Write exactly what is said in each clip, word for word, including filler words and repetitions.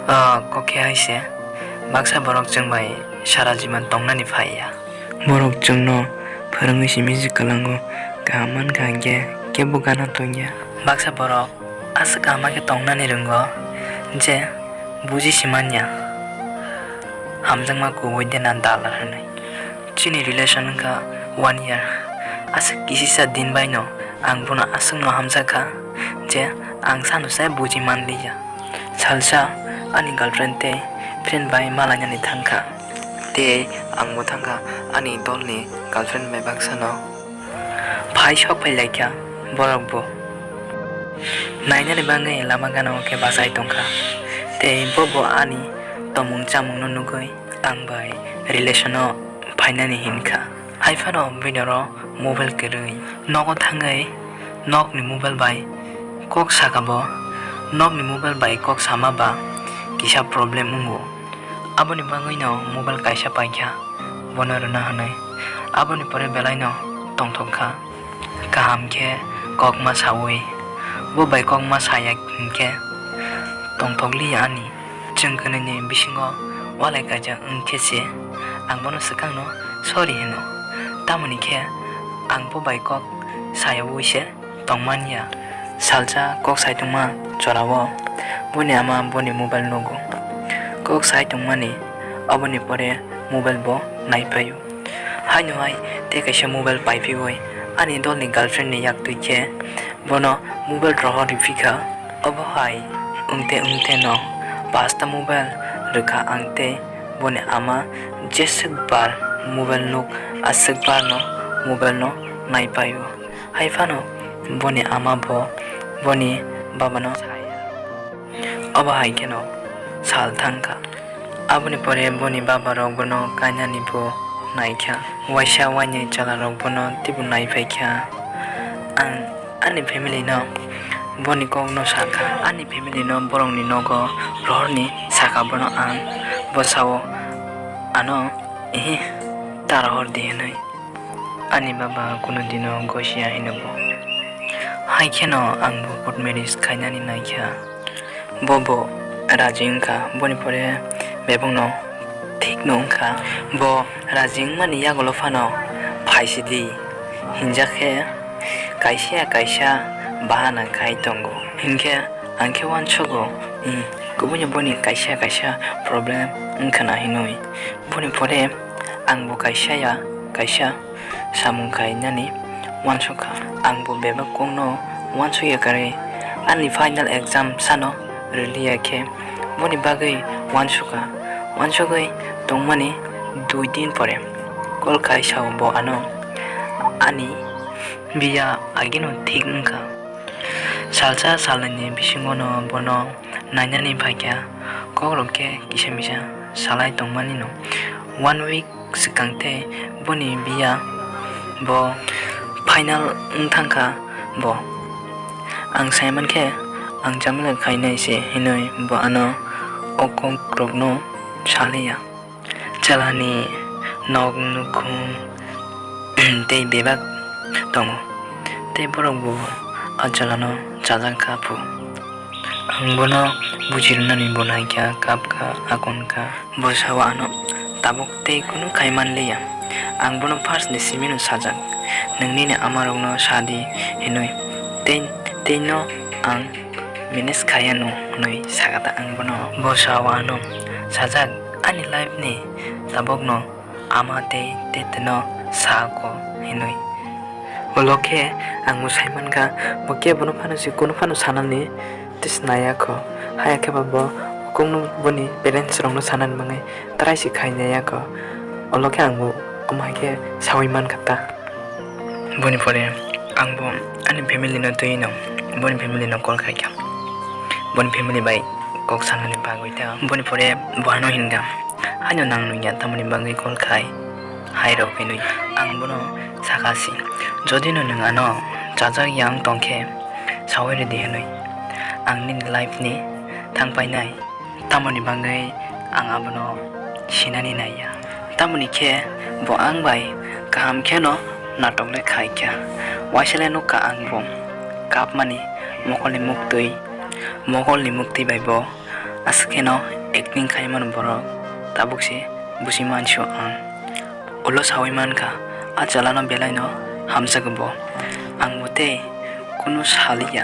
O kok khe hai se, baksa borok chwng bai sara jiban tongnani phai ya. Borok chwngno phwrwngwi simi se kwlango, kaham mankha hinkhe kebo gana tongya. Baksa borok aswk kaham khe tongnani rwngo je buji se manya, hamjakma kubui de na dalar hwnwi. Chini relation wngkha one year. Aswk kisisa din baino ang bono aswkno hamjakha je ang sano se buji manliya. Salsa ani girlfriend tei friend bai malainani thangkha. Tei ang bo thangkha ani dolni girlfriend bai baksano. Phai sok phai laikha borok bo. Nainani bagwi lama gana o khe bachai tongkha. Tei bo bo ani tomung chamungno nugwi ang bai relation o phainani hinkha. Hai phano bini oro mobile kwrwi. Nogo thangwi nokni mobile bai kok saka bo. Nokni mobile bai kok sama ba kisa problem wngo. Aboni bagwino mobile kaisa paikha, bono rwna hwnwi. Aboni pore belaino tongthok kha. Kaham khe kokma saui, bo bai kokma saya hinkhe tongthokliya ani. Chwng kwnwini bisingo walai kaijak wngkhe se ang bono swkangno sorry hino. Tamoni khe ang bo bai kok sayaui se tongmanya. Salsa kok saitongma jorao boni ama boni mobile nugo. Kok saitongmani aboni pore mobile bo naipaio. Haino hai tei kaisa mobile paipiui ani dolni girlfriend ni yak twi khe bono mobile rohor riphi kha. Obo hai wngte wngte no pasta mobile rwkha ang tei boni ama jeswk bar mobile nuk aswk bar no mobile no naipaio. Hai phano boni ama bo boni baba no saya. Obo hai kheno sal thang kha. Aboni pore boni baba rok bono kainani bo nai kha. Waisa wainwi chwla rok bono teibo nai phai kha. Ang ani family no boni kok no sa kha. Ani family no borok ni nogo rohor ni sa kha bono ang. Bo sao ano, "Ehe, ta rohor di," hinwi. Ani baba kuno dino gosia hino bo. Hai kheno ang bo court marriage khainani naikha. Bo bo raji wngkha, boni pore bebakno thikno wngkha. Bo raji wngmani yagulo phano phaisidi hinjak khe kaisa ya kaisa bahana khai tongo. Hinkhe ang khe uansugo, i, kubuino boni kaisa ya kaisa problem wngkhana hinwi. Boni pore ang bo kaisa ya kaisa samung khainani uansukha. Ang bo bebak kokno uansukya kwrwi ani final exam sano rwliya khe boni bagwi uansukha. Uansugwi tongmani dui din pore call khai sao bo ano, "Ani biya agino thik wngkha." Salsa salnwini bisingono bono nainani phaikha, kokrok khe kisa misa salai tongmanino. One week swkang tei boni biya bo final wng thangkha bo. Ang saimankhe ang chamila khainai se hinwi bo ano o kokrokno saliya. Chalani nok nukhung tei bebak tongo, tei borok bo a chalano chajak kha phu. Ang bono buji rwnani bo naikha, kap kha, akon kha. Bo sao ano, "Tabuk tei kunu khai manliya. Ang bono first ni simino sajak, 'Nwng nini amarokno sa di,' hinwi. Tei, tei no ang manage khaiya no," hinwi sakha ta ang bono. Bo sao ano sajak, "Ani life ni tabukno ama tei teteno sa ko," hinwi. Ulo khe ang bo saimankha, bo kebono phano se kunu phano sanani tei sinaya kho. Haya khe ba bo kokno boni parents rokno sanani bagwi try se khainaya kho. Ulo khe ang bo omo hai khe saui mankha ta. Boni pore ang bo ani family no twi no, boni family no call khai kha. Boni family bai kok sanani bagwi ta. Boni pore bo ano hinkha, "Haino nang nungya tamoni bagwi call khai?" Hai rok hinwi ang bono sakha si, "Jodi no nwng ano chajak ya wng tong khe saui rwdi," hinwi. Ang nini life ni thang painai. Tamoni bagwi ang abono sinani naiya. Tamoni khe bo ang bai kaham kheno natok le khai kha. Waisa le nukha ang bo kapmani mokolni muktwi, mokolni muktwi bai bo Aswk kheno acting khaimano borok, tabuk se buji mansu ang. Ulo sawi mankha, a chalano belaino hamjakgo bo. Ang bo tei kunu saliya.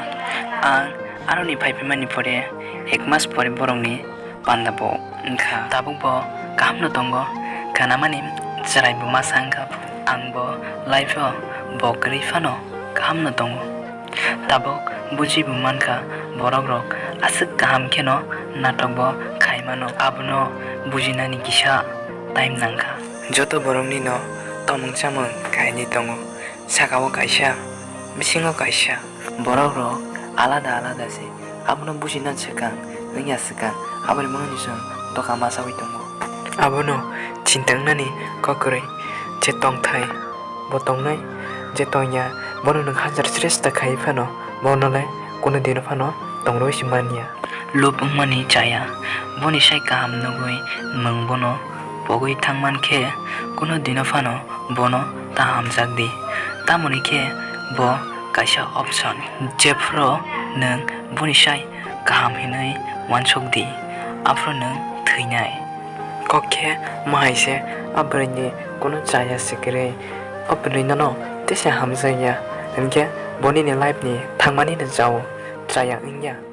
Ang aroni phaiphimani pore ek mas pore borokni panda bo wngkha. Tabuk bo kahamno tongo, kanamani chwrai bo masa wngkha. Ang bo life-o bo kwrwi phano kahamno tongo. Tabuk buji bo mankha, borok rok aswk kaham kheno natok bo khai mano, abono bujinani kisa time nangkha. Joto borok nino tomung chamung khaini tongo, saka o kaisa, bisingo kaisa. Borok rok alada alada se, abono bujina swkang wngya swkang, aboni mungni chwng doka masawi tongo. Abono chinta wngnani kok kwrwi, je tongthai bo tongnai, je tongya bono nwng hajar sresta khai phano, bono le kunu dino phano tongrwi se manya. Lub wngmani chaya, boni sai kaham nugwi nwng bono pogwi thangman khe, kunu dino phano bono ta hamjak di. Tamoni khe bo kaisa option, jephru nwng boni sai kaham hinwi uansuk di, aphuru nwng thwinai. Kok khe ma hai se a bwrwini kunu chaya se kwrwi. O bwrwi nono tesa hamjakya, hinkhe bo nini life ni thangmani no chao, chaya wngya.